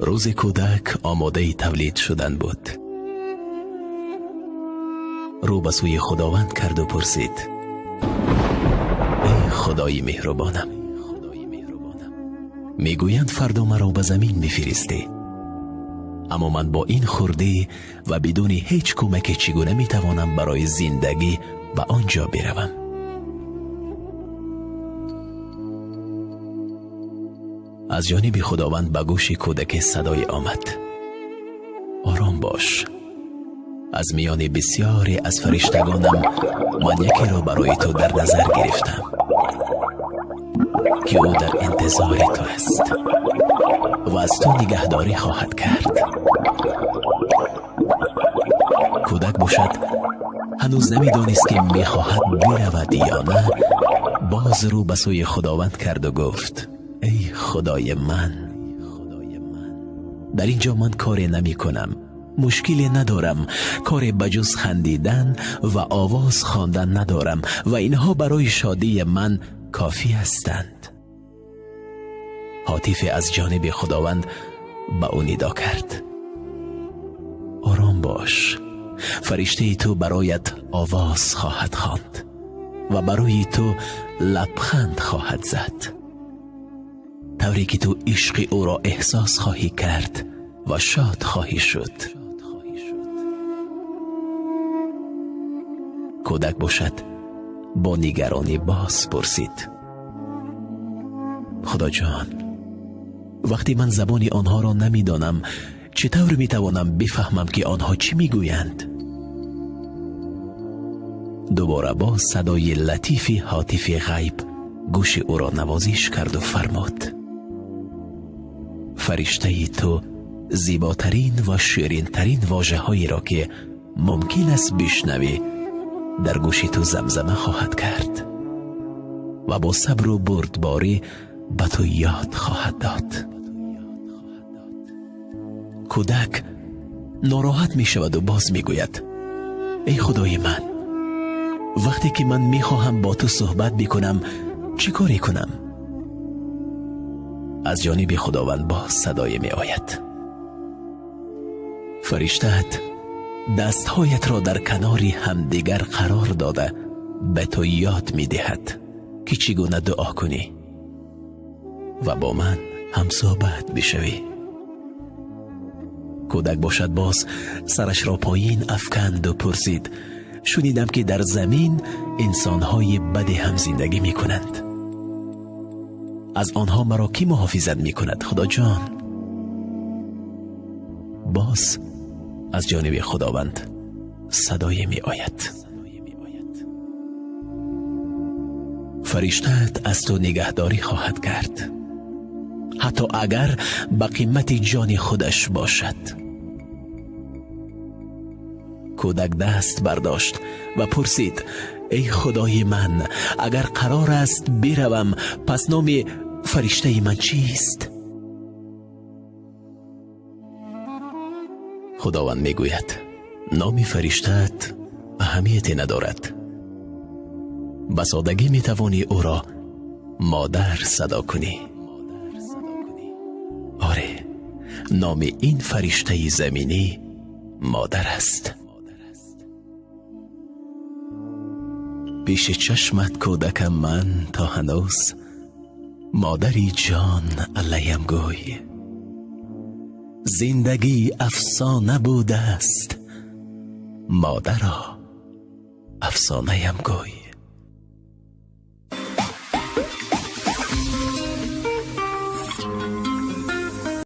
Рӯзи кӯдак омодаи тавлид шудан буд. Рӯ ба сӯи Худованд карду пурсид: эй Худои меҳрубонам, мегӯянд фардо маро ба замин мефиристӣ, аммо ман бо ин хурдӣ ва бидуни ҳеҷ кӯмаке чӣ гуна метавонам барои зиндагӣ ба он ҷо биравам? Аз ҷониби Худованд ба гӯши кӯдаке садое омад: ором бош, аз миёни бисёре аз фариштагонам ман якеро барои ту дар назар гирифтам, ки ӯ дар интизори ту аст ва аз ту нигаҳдорӣ хоҳад кард. Кӯдак бошад ҳанӯз намедонист, ки мехоҳад биравад ё на. Боз рӯ ба сӯи Худованд карду гуфт: эй Худои ман, дар ин ҷо ман коре намекунам, мушкиле надорам, коре ба ҷуз хандидан ва овоз хондан надорам ва инҳо барои шодии ман кофӣ ҳастанд. Ҳотифе аз ҷониби Худованд ба ӯ нидо кард: ором бош, фариштаи ту бароят овоз хоҳад хонд ва барои ту лабханд хоҳад зад, тавре ки ту ишқи ӯро эҳсос хоҳӣ кард ва шод хоҳӣ шуд. Кӯдак бошад бо нигаронӣ боз пурсид: Худоҷон, вақте ман забони онҳоро намедонам, чӣ тавр метавонам бифаҳмам, ки онҳо чӣ мегӯянд? Дубора боз садои латифи ҳотифи ғайб гӯши ӯро навозиш карду фармуд: фариштаи ту зеботарин ва ширинтарин вожаҳоеро, ки мумкин аст бишнавӣ, дар гӯши ту замзама хоҳад кард ва бо сабру бурдборӣ ба ту ёд хоҳад дод. Кӯдак нороҳат мешаваду боз мегӯяд: эй Худои ман, вақте ки ман мехоҳам бо ту суҳбат бикунам, чӣ коре кунам? Аз ҷониби Худованд боз садое меояд: фариштаат дастҳоятро дар канори ҳамдигар қарор дода ба ту ёд медиҳад, ки чӣ гуна дуо кунӣ ва бо ман ҳамсӯҳбат бишавӣ. Кӯдак бошад боз сарашро поин афканду пурсид: шунидам, ки дар замин инсонҳои баде ҳам зиндагӣ мекунанд. Аз онҳо маро кӣ муҳофизат мекунад, Худоҷон? Боз аз ҷониби Худованд садое меояд: фариштаат аз ту нигаҳдорӣ хоҳад кард, ҳатто агар ба қимати ҷони худаш бошад. Кӯдак даст бардошт ва пурсид: эй Худои ман, агар қарор аст биравам, пас номи фариштаи ман чист? Худованд мегӯяд: номи фариштаат аҳамияте надорад. Ба содагӣ метавонӣ ӯро модар садо кунӣ. Оре, номи ин фариштаи заминӣ модар аст. Пеши чашмат кӯдакам ман то ҳанӯз, модари ҷон алайям гӯй. Зиндагӣ афсона будааст, модаро афсонаям гӯй.